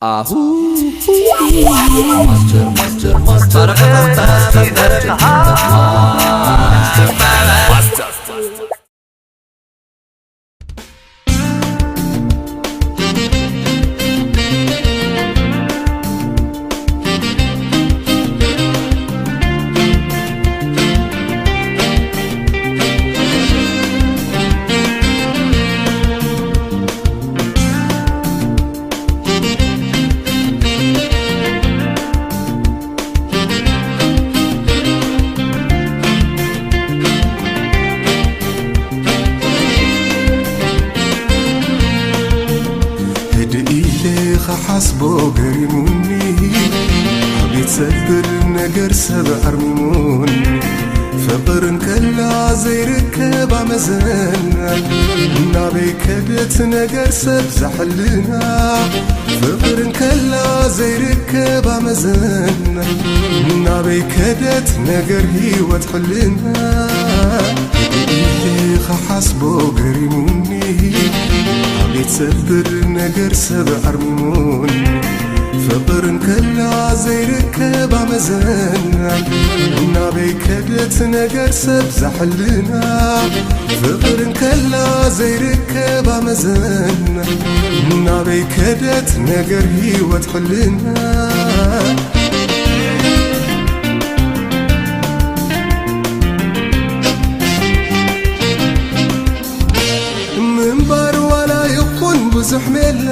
ኣሁ ማስተር ማስተር ማስተር ማስተር ህድእ ኢለ ኸሓስቦ ገሪሙኒ፣ ኣቤት ሰብር ነገር ሰብ ኣርሚሙኒ። ፍቕር እንከላ ዘይርከብ ኣመዘና፣ ናበይ ከደት ነገር ሰብ ዘሕልና። ፍቕር እንከላ ዘይርከብ ኣመዘና፣ ናበይ ከደት ነገር ህይወት ሕልና። ኢለ ኸሓስቦ ገሪሙኒ፣ ኣቤት ሰብር ነገር ሰብ ኣርሚሙኒ። ፍቕር እንከላ ዘይርከብ ኣመዘና፣ ናበይ ከደት ነገር ሰብ ዘሕልና። ፍቕር እንከላ ዘይርከብ ኣመዘና፣ ናበይ ከደት ነገር ህይወት ሕልና። ምንባር ዋላ ይኹን ብዙሕ ሜላ፣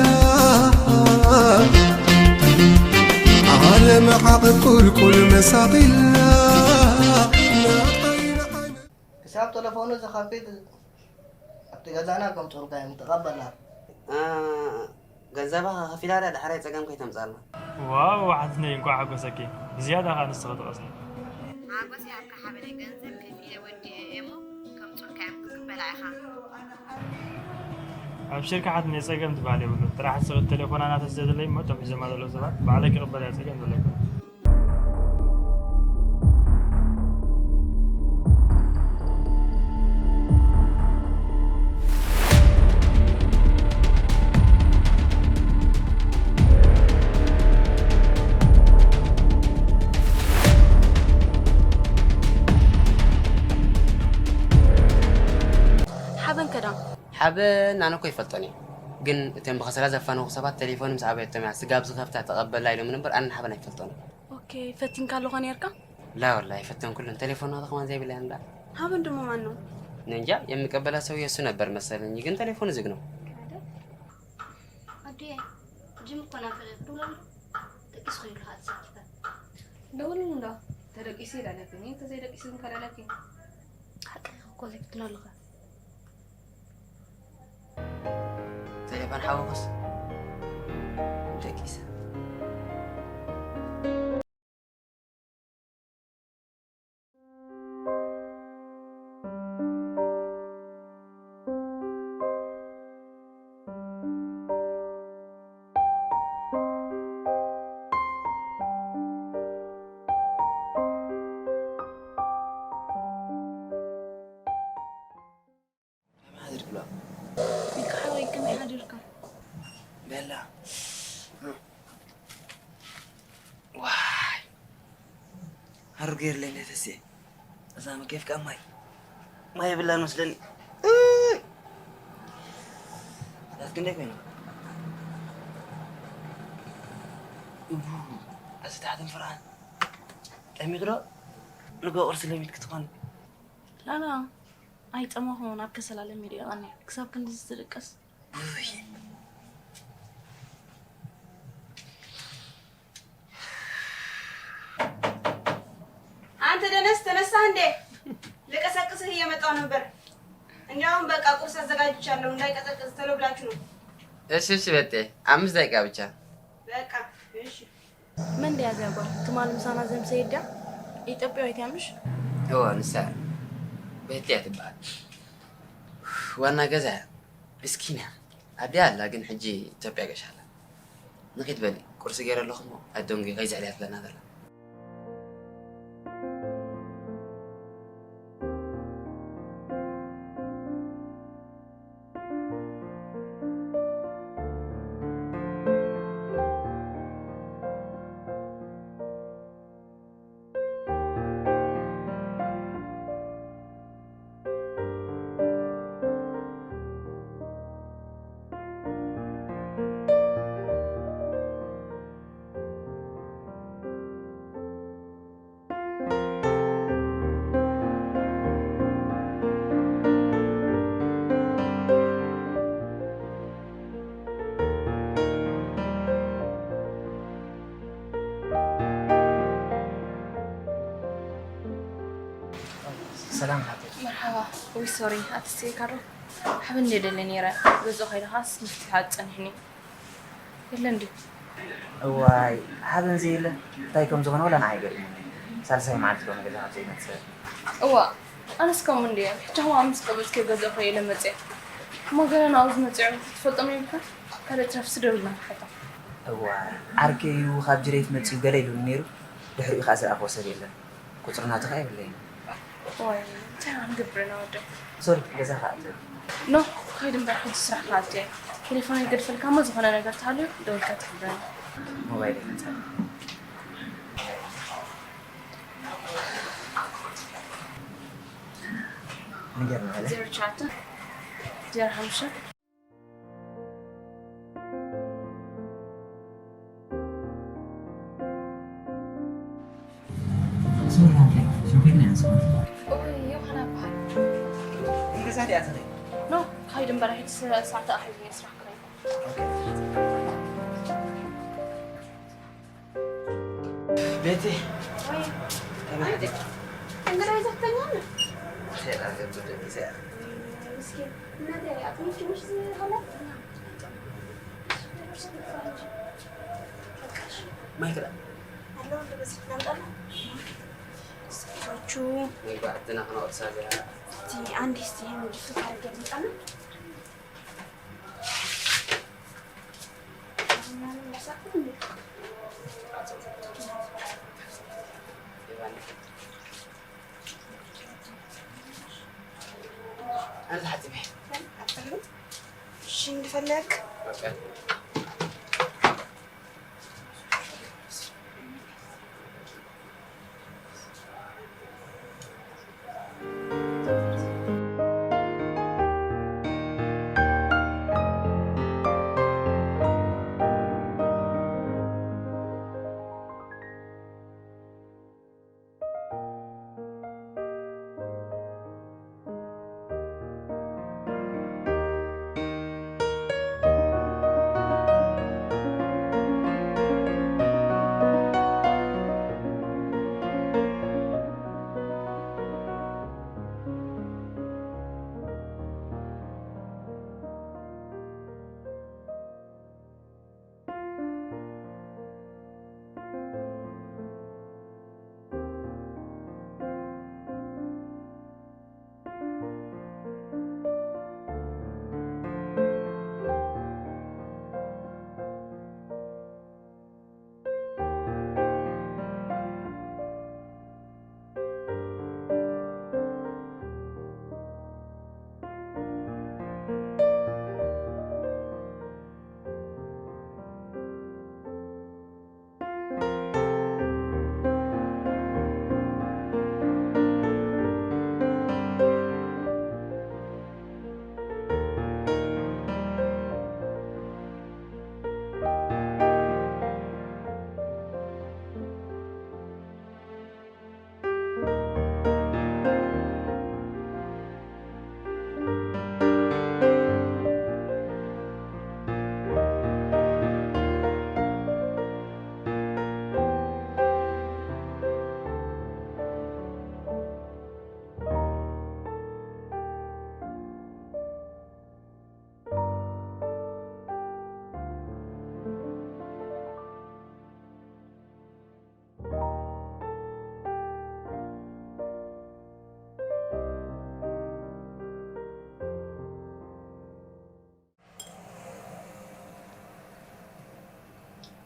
ዓለም ዓቐብ ቁልቁል መሳቒላ። ክሳብ ተለፎኑ ዝኸፍት ኣብቲ ገዛና ከምጽኡልካ እዮም፣ ተቐበልና። እ፣ ገንዘባ ከፊላ ድያ ዳሕራይ ጸገም ከይተምጻልና። ዋው፣ ሓትነይ እንቋዕ ሓጎሰኪ። ብዝያዳ ከኣ ንስኺ ትቐስኒ። ሓጎስ ይሃብካ ሓበነይ፣ ገንዘብ ከፊለ ወዲኤ እየ እሞ ከምጽኡልካ እዮም፣ ክትቅበላ ኢኻ። ኣብሽርካ ሓትነይ፣ ጸገም ዝበሃል የብሉን። ጥራሕ እስኺ ተሌፎና እናተስደደለይ እሞ እቶም ሒዞማ ዘለዉ ሰባት ባዕለይ ክቕበላ እየ፣ ጸገም የብለይን። ሓበን ከዳ? ሓበን ኣነ እኮ ይፈልጦን እየ። ግን እቶም ብኸሰላ ዘፋነኹ ሰባት ተሌፎን ምስ ኣበየቶም እያ ስጋብ ዝኸፍታ ተቐበላ ኢሎምን እምበር ኣነ ሓበን ኣይፈልጦን እየ። ኦኬ፣ ፈቲንካ ኣለኻ ነርካ? ላ ወላ ኣይፈተንኩሉን። ተሌፎን ናታ ከማን ዘይብላ እንዳ። ሓበን ደሞ ማን ነው? እኔ እንጃ፣ የሚቀበላት ሰውዬ እሱ ነበር መሰለኝ፣ ግን ተሌፎኑ ዝግ ነው። አይደል? ኣዱየ፣ ጅም እኮ ናፊቐ ክድውለሉ። ደቂሱ ኸይዱ ኸዓ ተሰኪፈ። ደውልሉ እንዶ። ተደቂሱ ይላለክን፣ እንተ ዘይደቂሱ ግን ከለለኪ። ሓቂ እኮ ዘይፍትኖ ኣለኻ። ተሌፎን ሓወኹስ ደቂሰ። ከመይ ሓዲርክሎ? ሚካ ሓወይ፣ ከመይ ሓዲርካ? ቤላ። ዋይ። ሃሩር ገይርለይ እንደ ተስየ። እዛ መኬፍ ካብ ማይ። ማይ የብላን መስለኒ። እይ። ናት ክንደይ ኮይኑ? እቡ። እዚ ታሕትን ፍርሃን። ጠሚቕ ዶ? ንጎ ቁርሲ ለሚድ ክትኾን። ላላ። ኣይጠመኹን፣ ኣብ ከሰል ኣለሚደ ይቐንየ። ክሳብ ክንድዚ ዝድቅስ። ውይ። አንተ ደነስ፣ ተነሳህ እንዴ? ልቀሰቅስህ እየመጣሁ ነበር። እንዲያውም በቃ ቁርስ አዘጋጅቻለሁ፣ እንዳይቀዘቅዝ ቶሎ ብላችሁ ነው። እሺ፣ እሺ በጤ፣ አምስት ደቂቃ ብቻ። በቃ እሺ። መን ድያ እዚኣ ጓል? ትማል ምሳና ዘምሰየት ድያ? ኢትዮጵያዊት እያ ምሽ? እወ፣ ንሳ እያ። ቤቲ እያ ትበሃል። ዋና ገዛ እያ። ምስኪና። ኣዲኣ ኣላ፣ ግን ሕጂ ኢትዮጵያ ገሻ ኣላ። ንኺድ በሊ፣ ቁርሲ ገይረ ኣለኹ እሞ፣ ኣደንጉ ከይዝዕልያ ትብለና ዘላ። ሰላም ሓብተይ። መርሓባ። ውይ ሶሪ፣ ኣትስየ ካሮ። ሓበን እንደ ደለ ነይረ። ገዝኦ ከይደ ኻስ መፍትሒ ኣጸንሕኒ። የለን ድዩ? እዋይ፣ ሓበን ዘየለ እንታይ ከም ዝኾነ ወላ ንዓይ ገሪሙኒ። ሳልሳይ መዓልቲ ዶ ንገዛ ካብ ዘይመጽእ። እዋ፣ ኣነስ ከምኡ እንድየ። ሕጂ ሕማም ምስ ቀበጽ ከይገዝኦ ከይለ መጽየ። እሞ ገለ ናብዚ መጽዑ ትፈልጦም ይብልካ? ካልእ ትረፍሲ ደው ኢልና ንሓታ። እዋይ፣ ዓርከይ እዩ ካብ ጅሬት መጽዩ ገለ ኢሉኒ ነይሩ። ድሕሪኡ ከኣ ዝረኣኽዎ ሰብ የለን። ቁጽሪ ናቱ ከኣ የብለይን። ዋይ እንታይ ኢና ንገብር ኢና ወደይ። ሶሪ ገዛ ከኣ ኣትብል። ኖ ከይድ እምበር ሕጂ ስራሕ ክኣቱ እየ። ቴሌፎን ይገድፈልካ እሞ ዝኾነ ነገር ተሃልዩ ደውልካ ትሕብረኒ። ሞባይል ይመጻ። ንገርና በለ። ዜሮ ትሽዓተ ዜሮ ሓሙሽተ ሶሪ ሓፍተይ፣ ሾፌር ናይ ኣስፋልት። ኦይ ዮሃና በሃል። ንገዛ ዲኣ ትኸይድ? ኖ፣ ካይድ እምበር ሕጂ ሰዓት ኣኺሉ እየ ስራሕ ክኸይድ። ቤቲ ወይ ከመይ ሓዲግ? እንግዳ ይዘተኛል። ሴራ ገብር ደቂ ሴራ ምስኪን እናቴ ኣጥሚት ትንሽ ዝሃለ ማይ ክዳ ኣለዉ እንደበዚህ ናምጣላ ስቶቹ ወይ ባዕድና ክነወርሳ ገራ እቲ ኣንድ ስቲ ይሄን ወዲ ፍቃር ገብጣና ኣነ ተሓጺበ። እሺ እንድፈለግ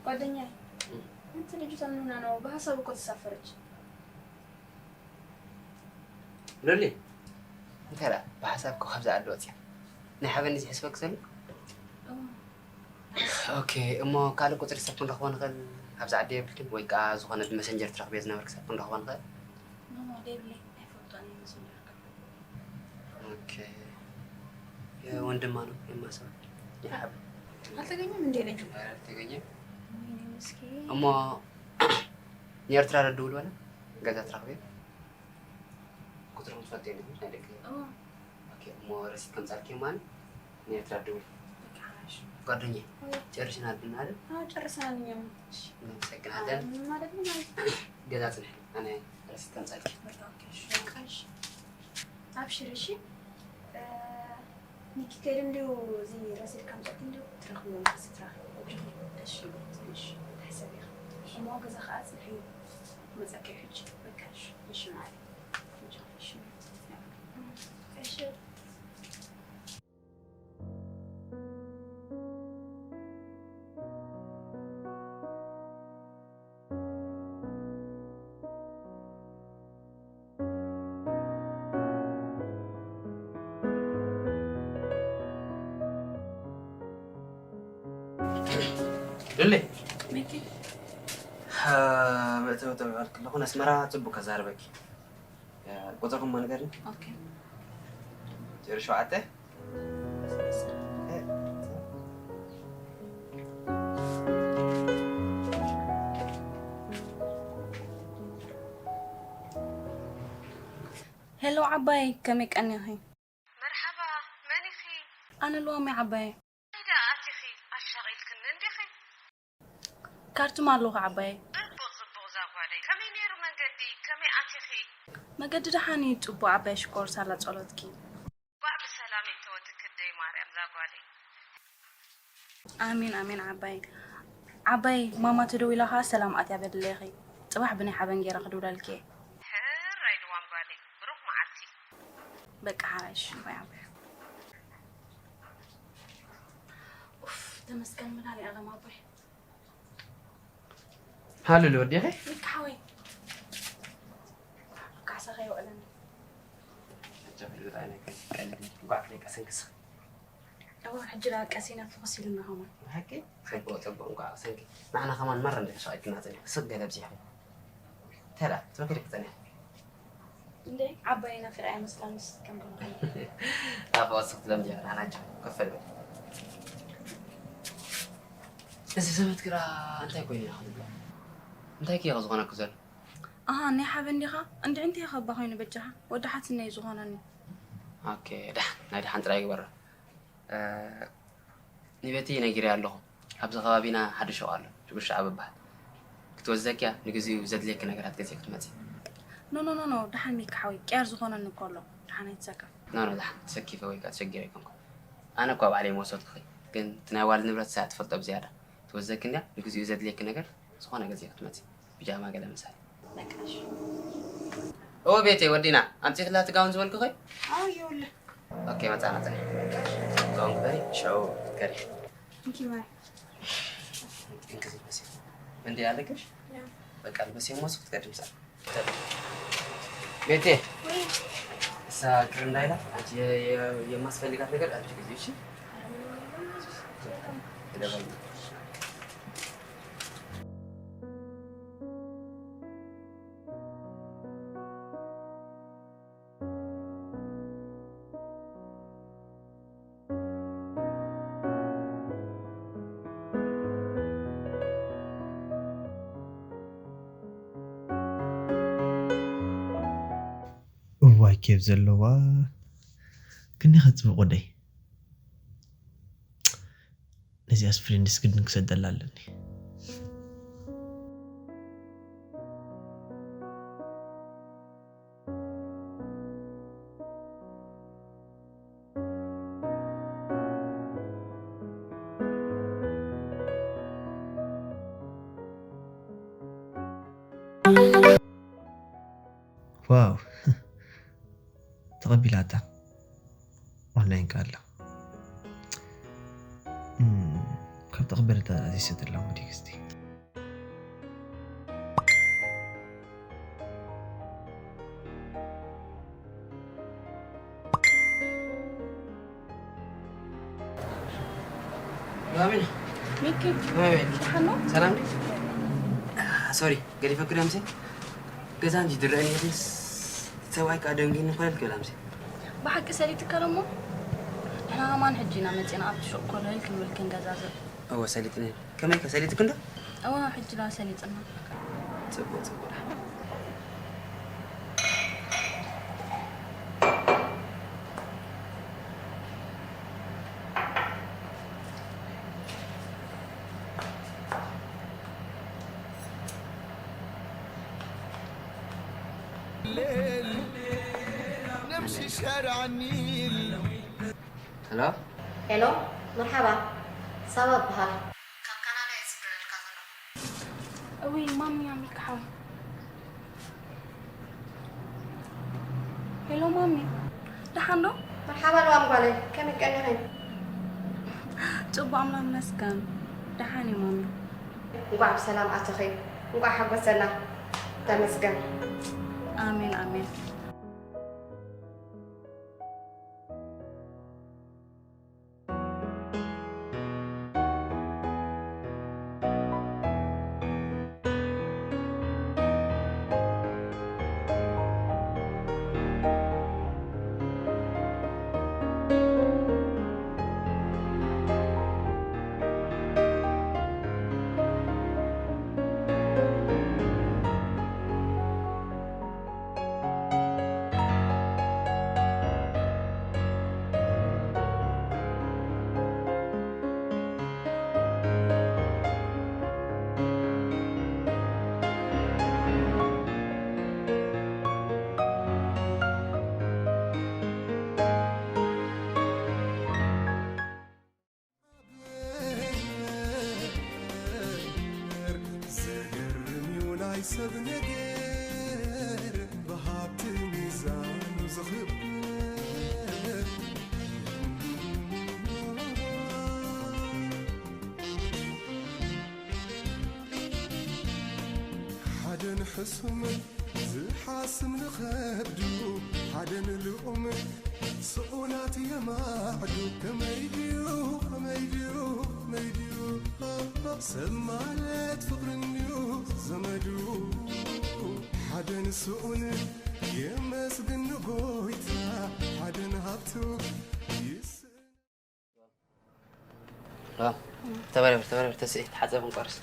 ጓደኛዬ፣ እንቲ ልጅቷ ምን ሆና ነው በሀሳብ እኮ ተሳፈረች። ሉሊ፣ እንታይ ደኣ ብሓሳብ እኮ ካብዛ ዓዲ ወፂኣ። ናይ ሓበን ዝሕስበክ ዘሎ? ኦኬ፣ እሞ ካልእ ቁፅሪ ሰብ ክንረኽቦ ንኽእል? ኣብዛ ዓዲ የብልክን? ወይ ከዓ ዝኾነ ብመሰንጀር ትረኽብዮ ዝነበርክ ሰብ ክንረኽቦ ንኽእል? ኖ፣ ኖ፣ ደብለይ ኣይፈልጦን እየ መሰንጀር። ኦኬ፣ የወንድማ ነው የማሰብ። የሓብ አልተገኘም እንዴ ልጁ? ኧረ አልተገኘም። ወይኔ ምስኪን። እሞ ንኤርትራ ዶ ደውል በለ? ገዛ ትረኽብዮ? ቁፅርኹም ትፈልጥዮ ዲኹም ናይ ደቂ? ኦ፣ ኦኬ፣ እሞ ረሲት ከምፃልክዮ ማለት ንኤርትራ ደውል። በቃ እሺ። ጓደኛዬ፣ ወይ። ጨርሽና ድና አይደል? አዎ፣ ጨርሰናል እኛም። እሺ። እናመሰግናለን። ምንም አይደለም ማለት ነው። ገዛ ፅንሕ፣ ኣነ ረሲት ከምፃልኪ። በቃ ኦኬ፣ እሺ። በቃ እሺ። ኣብሽር እሺ። እ፣ ኒኪ ከይዱ እንዲሁ እዚ ረሲድ ከምፀት እንዲሁ ትረኽብዮ ስድራ። እሺ። እሺ፣ ተሕሰብ ኢኻ። እሞ ገዛ ከዓ ፅንሒ መፀኪ ሕጂ። በቃ እሺ። እሺ ማለት። እሺ። እሺ። ሉሊ፣ ሚኪ። አ፣ መእተዊ ጠቢቐልኪ ኣለኹ። ንኣስመራ ጽቡቕ ከዛርበኪ። እ፣ ቁጽርኹም እሞ ንገርኒ። ኦኬ። ዜሮ ሸውዓተ? ሄሎ ዓባይ፣ ከመይ ቀኒኺ? መርሓባ፣ መን ኢኺ? ኣነ ልዋም እየ ዓባይ። እንታይ ደኣ ኣቲኺ ኣሻቒልክኒ እንዲኺ? ካርቱም ኣለኹ ዓባይ። ጽቡቕ፣ ጽቡቕ እዛ ጓለይ። ከመይ ነይሩ መንገዲ? ከመይ ኣቲኺ? መገዲ ደሓን እዩ ጽቡቕ ዓባይ፣ ሽኮር ሳላ ጸሎትኪ። እንቋዕ ብሰላም ይእተወትኪ ኣደይ ማርያም እዛ ጓለይ። ኣሜን፣ ኣሜን ዓባይ። ዓባይ፣ ማማ ተደዊላ ኸኣ ሰላም ኣትያ በልለይኺ። ጽባሕ ብናይ ሓበን ገይረ ክድውለልኪ እየ። ሕራይ ልዋም ጓለይ፣ ብሩኽ መዓልቲ። በቃ ሓራይ፣ እሺ፣ ባይ ዓባይ። ኡፍ፣ ተመስገን መድሃኒዓለም ኣቦይ። ሃሉሉ ወዲኺ? ሚኪ ሓወይ። ኣብ ካሕሳኻ ይውዕለኒ። ኣጆኺ፣ ዝረኣይ ነገር ቀሊል እዩ። እንኳዕ ዘይቀሰንክስ። እወ፣ ሕጂ ደኣ ቀሲና ፍኹስ ኢልና ከማን። ብሓቂ? ጽቡቕ፣ ጽቡቕ፣ እንኳዕ ቀሰንኪ። ንዓና ከማን መረ እንድሕር ሸቒልክና ጸኒሕኪ፣ ስቕ ገለ ኣብዚሕኪ። እንታይ ደኣ፣ ትመክሪ ክትጸንሒ? እንዴ፣ ዓባይ ናፊቐ እያ መስላ፣ ንስ ከም ከምካ። ኣፍ ወስኽ ትለምዲ ኢኻ፣ ንዓና ጫ፣ ከፈል በል። እዚ ዘመድ ግራ እንታይ ኮይኑ ኢኻ ትብሎ? እንታይ ከ ዝኾነኪ ዘሎ? ኣሃ፣ ናይ ሓበን ዲኻ? እንድዒ እንታይ ከባ ኮይኑ በጃኻ? ወዲ ሓትነይ ዝኾነኒ። ኦኬ፣ ደሓን፣ ናይ ደሓን ጥራይ ግበሮ። እ፣ ንቤቲ ነጊረያ ኣለኹ። ኣብዚ ከባቢና ሓደ ሹቕ ኣሎ፣ ሽጉር ሸዓ ዝበሃል። ክትወስደኪ እያ፣ ንግዚኡ ዘድልየኪ ነገራት ገዚእኪ ክትመጺ። ኖ፣ ኖ፣ ኖ፣ ኖ፣ ደሓን ሚኪ ሓወይ፣ ቅያር ዝኾነኒ እኮ ኣሎ። ደሓን ኣይትሰከፍ። ኖ፣ ኖ፣ ደሓን፣ ተሰኪፈ ወይ ከኣ ተሸጊረ ኣይኮንኩን። ኣነ እኳ ባዕለይ ምወሰድኩኺ፣ ግን እቲ ናይ ዋልድ ንብረት እሳ እያ ትፈልጦ ብዝያዳ። ትወስደኪ እንድያ፣ ንግዚኡ ዘድልየኪ ነገር ዝኾነ ገዚእኪ ክትመጺ። ቢጃማ ገለ ምሳሌ። በቃ እሺ። እወ ቤቴ ወዲና፣ ኣምጺእክላ እቲ ጋውን ዝበልኩኺ? ኣዎ፣ ይኸውልህ። ኦኬ፣ መጻና ጽንሒ። ጋውን ግበሪ፣ ሽዑ ትከሪ። እንኪ ማይ። እንኪ ዝልበስ እዩ። እንዴ ኣለክሽ? ያ። በቃ ልበስ እሞ ሱቅ ትቀድም ሰዓት። ቤቴ። ወይ። እሳ ቅር እንዳይላት፣ አንቺ የ-፣ የ-፣ የማስፈልጋት ነገር አንቺ ጊዜ፣ እሺ? ግደፈኝ። እዋይ ኬፍ ዘለዋ። ክንደይ ከ ጽቡቕ ወደይ። ነዚኣስ ፍሬንድስ ግድን ክሰደላ ኣለኒ። ዋው፣ ተቐቢላታ። ኦንላይን ከኣ ኣላ። እም፣ ካብ ተቐበለታ ዘይሰደላ እሞ ቴክስቲ። ማሚ። ሚኪ። ማሚ። ደሓን ነው? ሰላም ድዩ? ሶሪ፣ ገዲፈኩ ዶ ኣምሴ? ገዛ እንጂ ድረአኒ የትንስ ሰብኣይ ከኣ ደንጊኒ ኮለል ክብል ኣምሴ። ብሓቂ ሰሊጥካ ዶ እሞ? ንሕና ከማን ሕጂ ኢና መጺና ኣብቲ ሹቕ ኮለል ክንብል ክንገዛዝእ። እወ፣ ሰሊጥኒ። ከመይ ከ ሰሊጥኪ እንዶ? እወ፣ ሕጂ ደኣ ሰሊጥና። ጽቡቕ፣ ጽቡቕ። ሸርዓኒል ሄሎ፣ ሄሎ፣ መርሓባ። ሳባ እበሃል። ካብ ካናዳ እየ ዝድውለልካ ዘለኹ። እውይ ማሚ፣ ኣሚካ ሓወይ። ሄሎ ማሚ፣ ደሓን ዶ? መርሓባ ልዋም ጓለይ፣ ከመይ ቀኒኺ? ጽቡቕ ኣምላኽ ይመስገን፣ ደሓን እየ ማሚ። እንቋዕ ብሰላም ኣተኺ። እንቋዕ ሓጎሰና። ተመስገን። ኣሜን ኣሜን። ዘገርም እዩ ናይ ሰብ ነገር ብሃብቲ ሚዛኑ ዝኽብር ሓደን ሕሱም ዝሓስም ንኸብዱ ሓደን ልኡም ስኡናት የማዕዱ ከመይ ድዩ ከመይ ድዩ ከመይ ድዩ ሰብ ማለት ፍቕርን ድዩ ዘመዱ ሓደን ስኡን የመስግን ንጎይታ ሓደን ሃብቱ ይስ ተበረብር ተበረብር ተስኢ ተሓፀብ እንቆርስ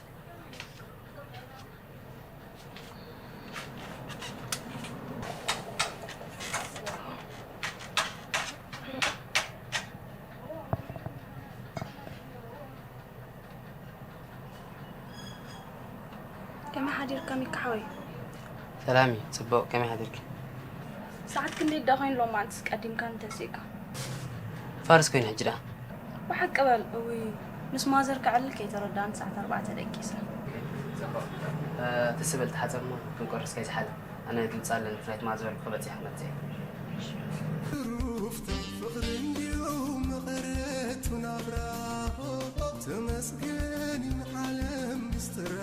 ከመይ ሓዲርካ ሚካ ሓወይ? ሰላም እዩ፣ ጽቡቕ። ከመይ ሓዲርኪ? ሰዓት ክንደይ ደኣ ኮይኑ ሎማዓንትስ ቀዲምካኒ ተሲእካ? ፋርስ ኮይኑ ሕጂ ደኣ። ብሓቂ በል። እውይ፣ ምስ ማዘር ከዕልል ከይተረዳእኒ ሰዓት ኣርባዕተ ደቂሰ። ጽቡቕ። ትስበል ተሓጸብ እሞ ክንቆርስ ከይዝሓለ። ኣነ ድምጺ ኣለኒ፣ ፍላይት መዓዝ በልኩ ክበጽሕ ክመጽእ እየ። ሩፍታ ፍቕሪ እንድዩ መቐረቱ ናብራ ተመስገን እዩ ንዓለም ምስጢራ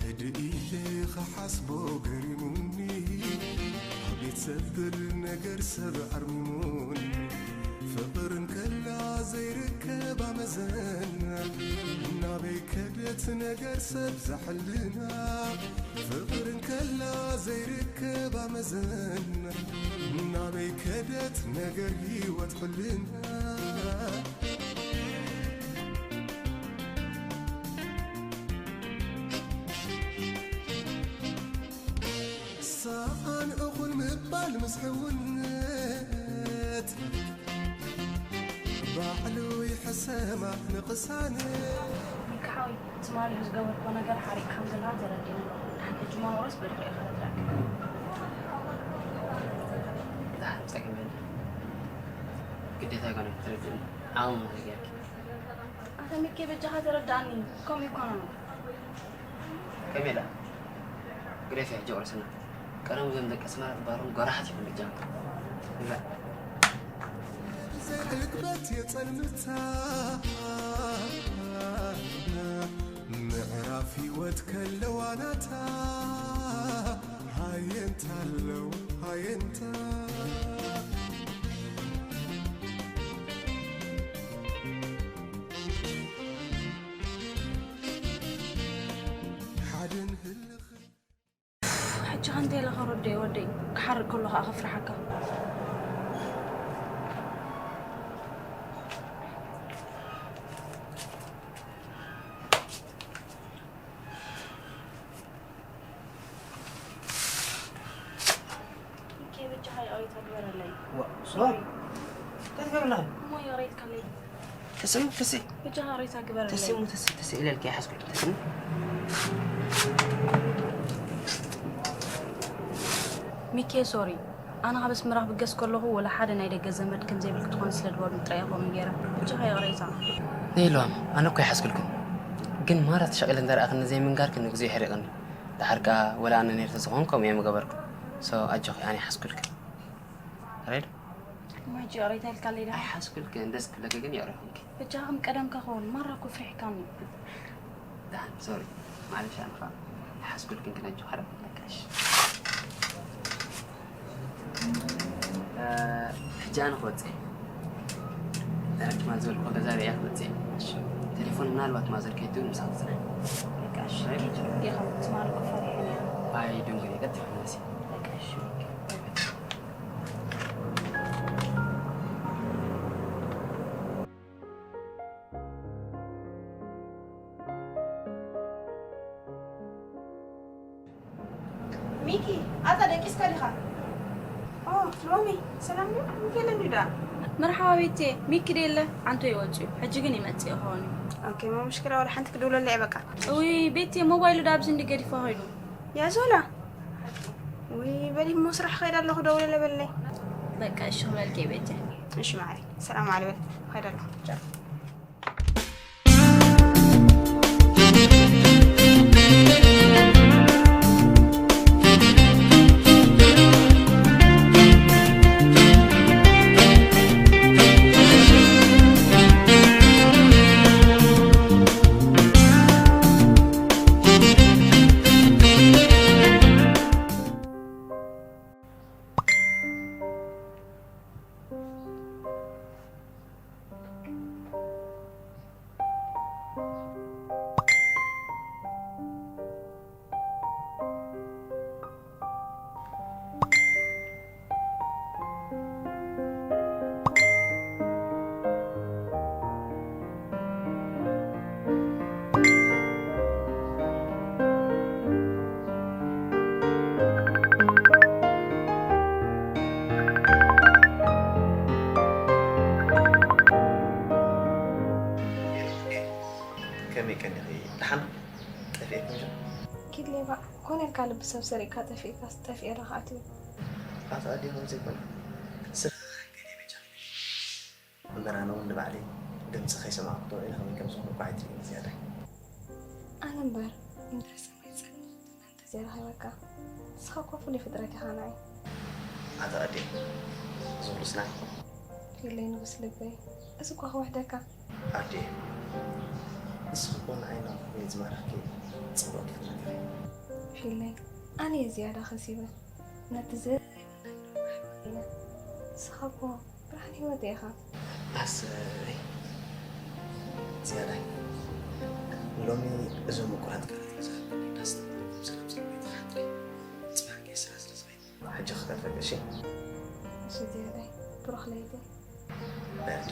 ሕድኢለ ኸሓስቦ ገሪሙኒ ኣቤት ዘብል ነገር ሰብ ኣርሚሙኒ ፍቕር እንከላ ዘይርከብ ኣመዘና ናበይ ከደት ነገር ሰብ ዘሕልና ፍቕር እንከላ ዘይርከብ ኣመዘና ናበይ ከደት ነገር ህይወት ሕልና ሰኣን እኹል ምባል ምስ ሕውነት ባዕሉ ይሕሰማ ንቕሳነት ሚካ ሓወይ፣ ትማሊ ብዝገበርክዎ ነገር ሓሪቕ ከም ዘለኻ ተረዲእኒ ኣሎ። ድሓን ሕጂ እሞ ንቑረስ በልኩ እየ ክረዳእካ። ደሓን ጸገም የለን። ግዴታ ኣይኮነን ክትረድእኒ። ዓቕሚ ማለት ጌርኪ። ኣታ ሚኪ በጃኻ ተረዳእኒ። ከምኡ ኣይኮነን። ከመይ ኢላ? ግደፍያ ሕጂ ቁርስና። ቀደም እዞም ደቂ ኣስመራ ክባሮም ጎራሓት ይኹን ብጃም። ይብላ። ዘይዕግበት የጸልምታ ምዕራፍ ህይወት ከለዋ ናታ ሃየንታ ኣለዋ ሃየንታ ሓደን ህልኽ ሕጂ ከ እንታይ ኢለ ከረድኦ ወደይ? ክሓርቅ ከሎ ከኣ ከፍርሓካ። ሚኪ በጃኻ ተስሙ፣ ተስሙ። ብጃኻ ሬሳ ግበረለይ። ተስሙ፣ ተስሙ፣ ተስሙ ኢለልኪ ኣይሓዝኩልኪ። ተስሙ። ሚኬ፣ ሶሪ። ኣነ ካብ ኣስመራ ክብገስ ከለኹ፣ ወላ ሓደ ናይ ደገ ዘመድ ከም ዘይብልኪ ትኾን ስለ ዝበሉኒ ጥራይ እየ ከምኡ ገይረ። ብጃኻ ይቕሬታ። ነይልዋም፣ ኣነ እኮ ኣይሓዝኩልክን። ግን ማራ ተሻቒለ እንተ ረኣኽኒ ዘይምንጋርኪ ንግዚኡ የሕሪቕኒ። ደሓር ከኣ ወላ ኣነ ነይረ ተዝኾንኩ ከምኡ እየ ምገበርኩ። ሶ፣ ኣጆኺ፣ ኣነ ኣይሓዝኩልክን። ሬድ? እሞ ሕጂ ይቕሬታ ኢልካለይ ዶ? ኣይሓዝኩልክን፣ ደስ ክብለኪ ግን ይቕሬ ኢልኪ። በጃ ከም ቀደምካ ከውን፣ ማራ እኮ ፍሪሕካኒ። ደሓን፣ ሶሪ። ማለሽ ኣነ ኸኣ ኣይሓዝኩልክን ግን ኣጆኺ፣ ሓራ በቃ፣ እሺ። እ፣ ሕጂ ኣነ ክወጽእ እየ። ደረክ ትማል ዝበልኩ ገዛ ርእያ ክመጽእ እየ። እሺ። ቴሌፎን ምናልባት ማዘር ከይትብል ምሳኻ ትጽናሕ። በቃ፣ እሺ። ራይት? ኪድ ዲኻ? ትማል እኮ ፈሪሐ ነይረ። ኣይ፣ ደንጉየ፣ ቀጥታ መለሲ። በቃ፣ እሺ። ሚኪ፣ ኣታ ደቂስካ ዲኻ? ኦ፣ ሎሚ ሰላም ድዩ? ሚኪ የለን ድዩ ደኣ? መርሓባ ቤቴ፣ ሚኪ ደየለ? ኣንቶ ይወጽእ እዩ። ሕጂ ግን ይመጽእ ይኸውን እዩ። ኦኬ፣ እሞ ምሽክላ ወላ ሓንቲ ክድውለለይ እየ በቃ። እውይ፣ ቤቴ፣ ሞባይሉ ደኣ ኣብዚ እንዲ ገዲፎ ኸይዱ። ያ ዞላ? ውይ፣ በሊ እሞ ስራሕ ኸይድ ኣለኹ፣ ደውለለ በለይ። በቃ፣ እሺ ክበልኪ እየ ቤቴ። እሺ ማዕረይ፣ ሰላም ዋሊ በል። ኸይድ ኣለኹ። ቻው። ከመይ ቀኒኺ? ደሓን? ጠፊኤ ኮንሻ? ኪድ ሌባ፣ ኮነ ኢልካ ልቢ ሰብ ሰሪቕካ ጠፊእካስ ጠፊኤ ዶ ክኣትዩ? ኣታ ኣዴ ከምኡ ዘይኮነ። ስኻ ገለ በጃ። እምበር ኣነ እውን ንባዕለይ ድምፂ ከይሰማዕኩ ደው ኢለ ከመይ ከም ዝኾንኩ ኣይትርእይን ዝያዳይ። ኣነ እምበር እንድሕር ሰማይ ጸልማት እንተዘይረኸበካ፣ ንስኻ እኮ ፍሉይ ፍጥረት ኢኻ ንዓይ። ኣታ ኣዴ፣ ዝብሉስ ናይ? ፊለይ ንጉስ ልበይ፣ እዚ እኮ ክውሕደካ። ኣዴ፣ ንስኺ እኮ ንዓይ ናብ ኩሉ ዝማረኽኪ ጽብቕቲ ፍጥረት ኢኺ። ፊለይ፣ ኣነ እየ ዝያዳ ከሲበ። ነቲ ዘይብልና ድማ ኣሕዋት ኢና። ንስኻ እኮ ብርሃን ህይወተይ ኢኻ። ኣሰይ ዝያዳይ፣ ሎሚ እዞም ምቁራት ቃላት ክዛረበኒ ዳስ ተባሂልኩም ሰላም ሰላም ኣይትሓትሪ። ጽባሕ ጌስራ ስለ ዝኸይድ ሕጂ ክከትፈኪ እሺ? እሺ ዝያዳይ፣ ብሩኽ ለይቲ። በርዲ።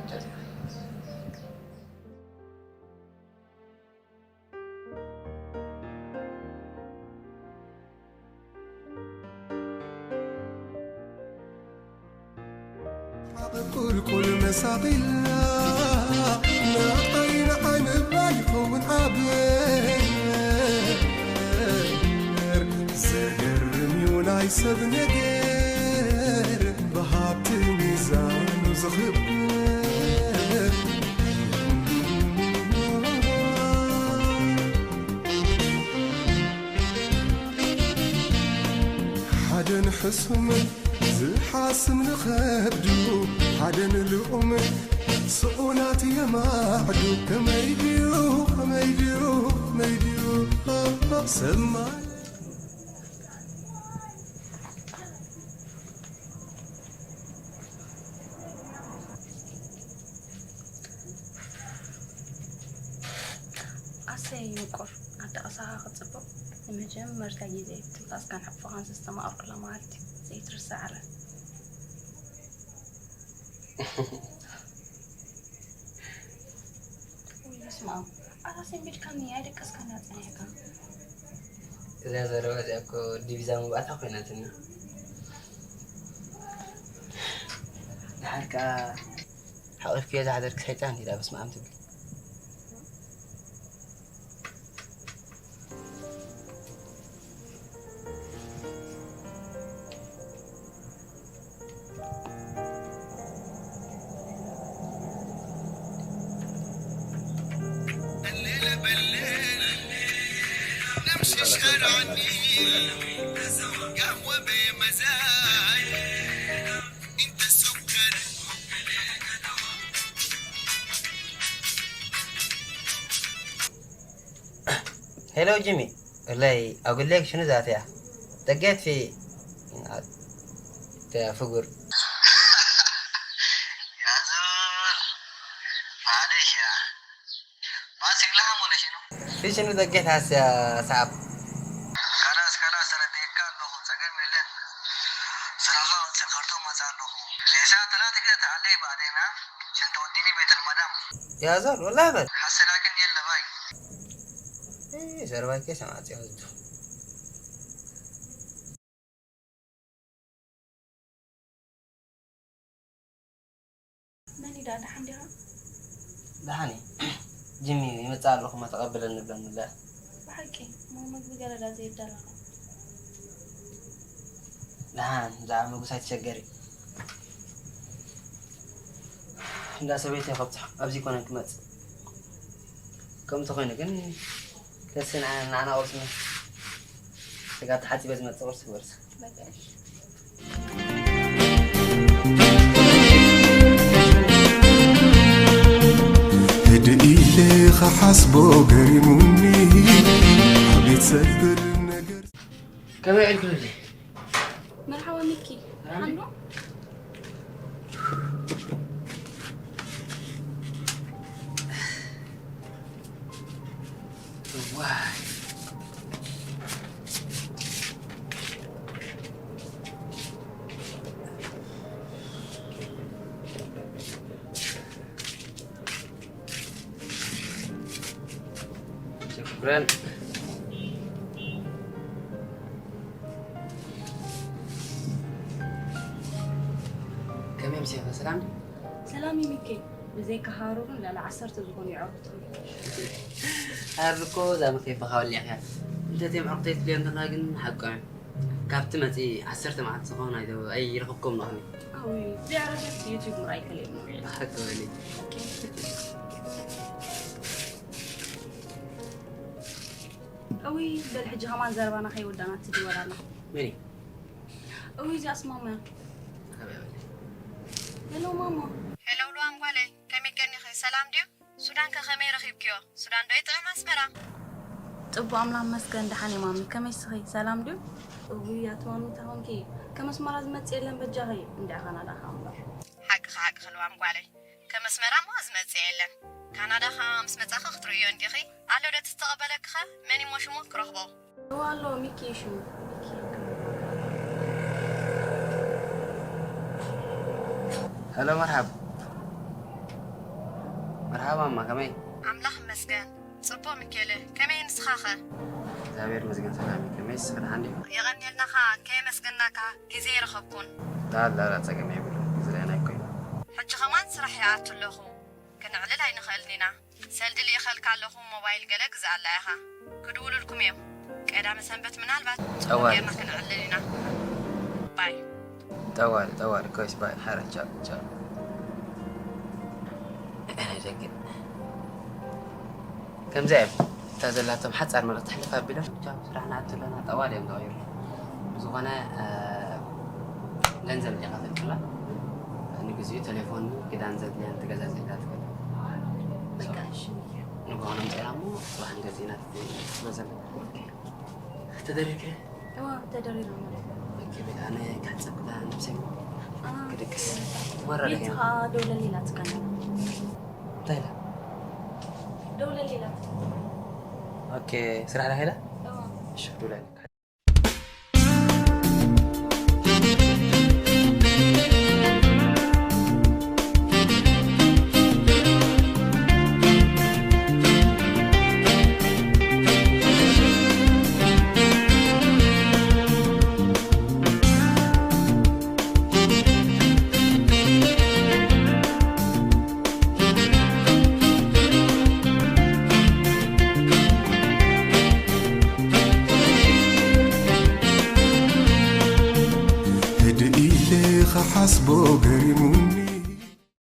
ቻው ዝያዳይ። ቁልቁል መሳቒላ ናቕጣይ ንዓይ ምባል ይኸውን ኣብ ዘገርም እዩ ናይ ሰብ ነገር ብሃብቲ ሚዛኑ ዝኽበር። ሓደን ሕሱም ዝሓስም ንኸብዱ ሓደን ልኡም ስኡናት የማዕዱ ከመይ ድዩ ከመይ ድዩ ከመይ ድዩ ሰማይ። ኣሰይ ምቁር ኣደቕሳኻ ክጽብቕ ንመጀመርታ ግዜ ትንፋስካን ሕቕፎኻን ዘስተማቐርኩላ መዓልቲ ዘይትርሳዕ ኣላ። ውይ በስመኣብ ኣታ ሰንቢድካኒ ኣይደቀስካን ጸኒሕካ። እዛ ዘረባ እዚኣ እኮ ዲቪዛ መባእታ ኮይናትና። ደሓር ከኣ ሓቂፍክዮ ዝሓደርኪ ሰይጣን ኢላ በስመ ኣብ ትብል። ሄሎ ጂሚ፣ ወላይ ኣብ ግሌክ ሽኑ ዛትያ ደገት ፊ ፍጉር ያዙር ማለሽ ያ ማሲክ ለሃም ወለ ሽኑ ፊ ሽኑ ደገት ሃስያ ሳብ ከላስ ከላስ ተረዲእካ ኣለኹ፣ ጸገም የለን። ስራኻ ቀጽል፣ ካርቶን መጻ ኣለኹ። ሬሳ ተላቲከ ተኣለይ ባዕዴና ሸንተ ወዲኒ ቤተል መዳም ያዞር ወላ በል ሓሰላክን የለ ባይ። ዘርባይከ ሰማዕጽ ወዱ መን እዩ ደኣ? ደሓን ዲኻ? ደሓን እየ። ጂሚ ይመጽእ ኣለኹ፣ እሞ ተቐበለኒ ብለኒ እለ። ብሓቂ? እሞ ምግቢ ገለ ደኣ ዘየዳለኻ? ደሓን፣ ብዛዕባ ምግብስ ኣይትሸገሪ። እንዳ ሰበይተይ ከብጽሖ ኣብዚ ኣይኮነን ክመጽእ። ከምኡ ተኾይኑ ግን ደስ ንዓ-፣ ንዓና ቁርሲ ን-፣ ስጋ ተሓጺበ ዝመጽእ ቁርሲ ክበልስ። በቃ እሺ። ህድእ ኢለ ክሓስቦ ገሪሙኒ፣ ኣቤት ዘብል ነገር። ከመይ ውዒልክሉለይ? መርሓባ ሚኪ፣ ደሓን ዶ? ዋይ። ሽኩራን። ከመይ ምሴኻ፣ ሰላም ድዩ? ሰላም እዩ ሚኪ። ብዘይካ ሃሩርን ልዕሊ ዓሰርተ ዝኾኑ የዕሩኽቲ። ሃሩር እኮ እዛ መኸይባኻ ወሊዕካ። እንተትዮም ዕርክተይ ትብልዮም እንተለኻ ግን ሓቆም እዮም። ካብቲ መጺ ዓሰርተ መዓልቲ ዝኾኑ ኣይተ-፣ ኣይረኸብኩም ኣለኹ። ኣውይ፣ ብዛዕባ ዩቱብ ምርኣይ ከሊእና ውዒልና። ሓቂ በሊ። እውይ፣ በል ሕጂ ከማን ዘረባና ከይወዳእና ትድወል ኣላ። መን እዩ? እውይ፣ እዚኣስ ማማ እያ። ኣበይ፣ ኣበይ? ሄሎ ማማ። ሄሎ ልዋም ጓለይ፣ ከመይ ቀኒኺ? ሰላም ድዩ? ሱዳን ከ ከመይ ረኺብክዮ? ሱዳን ዶ ይጥዕም ኣስመራ? ጽቡቕ ኣምላኽ መስገን ደሓን እየ ማሚ። ከመይ ስኺ? ሰላም ድዩ? እውይ ኣቲ ማሚ እንታይ ኾንኪ? ከም ኣስመራ ዝመጽእ የለን በጃኺ። እንድዒ ካናዳ ከኣ እምበር። ሓቅኺ፣ ሓቅኺ ልዋም ጓለይ። ከም ኣስመራ እሞ ዝመጽእ የለን። ካናዳ ከኣ ምስ መጻኺ ክትርእዮ እንዲኺ። ኣሎ ዶ ትተቐበለኪ ኸ? መን እሞ ሽሙ ክረኽቦ? እዋ ኣሎ ሚኪ እዩ ሽሙ። ሚኪ። ሄሎ መርሓባ። መርሓባ እማ ከመይ? ኣምላኽ ይመስገን። ጽቡቕ ሚኪኤለ፣ ከመይ ንስኻ ኸ? እግዚኣብሔር ይመስገን ሰላም እየ። ከመይ ንስኺ ደሓን ዲኺ? የቐንየልና ኸኣ ከየመስገናካ ግዜ ኣይረኸብኩን። ላላ ጸገም የብሉን። ግዜ ናይ ኮይኑ። ሕጂ ኸማን ስራሕ ይኣቱ ኣለኹ። ክነዕልል ኣይንኽእልን ኢና። ሰልዲ ልኢኸልካ ኣለኹ፣ ሞባይል ገለ ግዝኣላ ኢኻ። ክድውሉልኩም እዮም። ቀዳመ ሰንበት ምናልባት ጠዋሊ። ጌርና ክነዕልል ኢና። ባይ። ጠዋሊ፣ ጠዋሊ፣ ኮይስ ባይ፣ ሓረ፣ ቻው፣ ቻው። ኣነ ደገ። ከምዚ እዮም። እታ ዘላቶም ሓጻር መልእኽቲ ሕልፍ ኣቢሎም፣ ቻው፣ ስራሕ ንኣቱ ኣለና፣ ጠዋሊ እዮም ዝቐይሩ። ብዝኾነ፣ እ፣ ገንዘብ ዲኻ ተልክላ? ንግዚኡ ቴሌፎን፣ ክዳን ዘድልያን ትገዛዝእላ ትኽእል። በቃ እሺ። ንግሆ ነምፅእላ እሞ፣ ጽባሕ ንገዚእና ትገዛዘላ። ኦኬ። ተደሪርኪ? እዋ፣ ተደሪረ ማለት ነው። ኦኬ፣ በቃ ኣነ ክሕጸብ ክዳ ነብሰይ እሞ አ፣ ክድቅስ። ወረደ ቤት ያ። ኸኣ ደውለሊ ኢላትካኒ። እንታይ ኢላ? ደውለሊ ኢላት። ኦኬ፣ ስራሕ ዳ ኸይዳ? እዋ። እሺ፣ ደውለሊ።